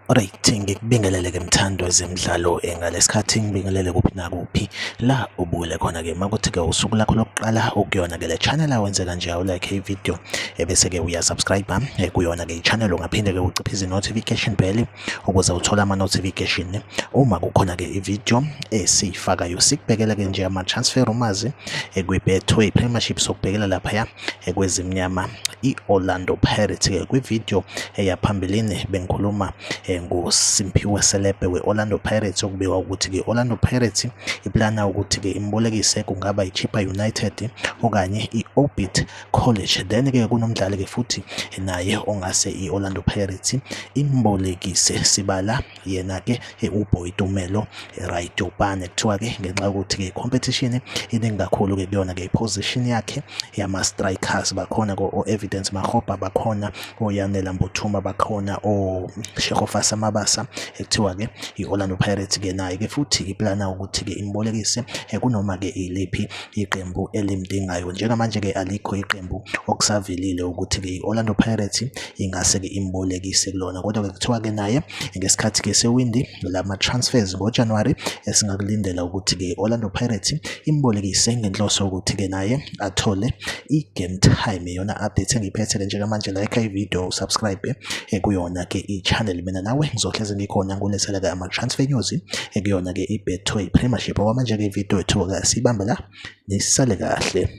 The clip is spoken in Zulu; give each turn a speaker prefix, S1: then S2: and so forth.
S1: Alright, ngikubingelele-ke mthandi wezemidlalo ngalesikhathi ngibingelele kuphi nakuphi la ubukele khona-ke makuthi-ke usuku lakho lokuqala ukuyona-ke le channel awenze kanje awulike i-video ebese-ke uyasubscribe kuyona-ke i-channel ungaphinde-ke uciphize i-notification bell ukuze uthole ama-notification uma kukhona-ke i-video esiyifakayo. Sikubhekele-ke nje ama-transfer rumors kwi-Betway Premiership, sokubhekela laphaya kwezimnyama i-Orlando Pirates-ke. Kwi-video eyaphambilini bengikhuluma ngoSimphiwe Selepe we-Orlando Pirates, okubikwa ukuthi-ke i-Orlando Pirates iplana ukuthi-ke imbolekise kungaba i-Chippa United okanye i-Orbit College. Then-ke kunomdlali-ke futhi naye ongase i-Orlando Pirates imbolekise, sibala yena-ke uBoitumelo Radiopane. Kuthiwa-ke ngenxa yokuthi-ke i-competition iningi kakhulu-ke kuyona-ke i-position yakhe yama-strikers, bakhona o-Evidence Makgopa, bakhona oYanela Mbuthuma, bakhona oShehofasa Mabasa. Kuthiwa-ke i-Orlando Pirates-ke naye-ke futhi iplana ukuthi-ke imbolekise kunoma-ke iliphi iqembu elimdingayo. Njengamanje-ke alikho iqembu okusavelile ukuthi-ke i-Orlando Pirates ingase-ke imbolekise kulona, kodwa-ke kuthiwa-ke naye ngesikhathi-ke sewindi lama-transfers ngoJanuwari esingakulindela ukuthi-ke i-Orlando Pirates imbolekise ngenhloso yokuthi-ke naye athole i-game time. Iyona update engiyiphethe-ke njengamanje. Like i-video, usubscribe kuyona-ke i-channel. Mina nawe ngizohlezi ngikhona ngulethela-ke ama-transfer news kuyona-ke i-Betway Premiership. Okwamanje-ke i-video yethu-ke siyibambe la, nisale kahle.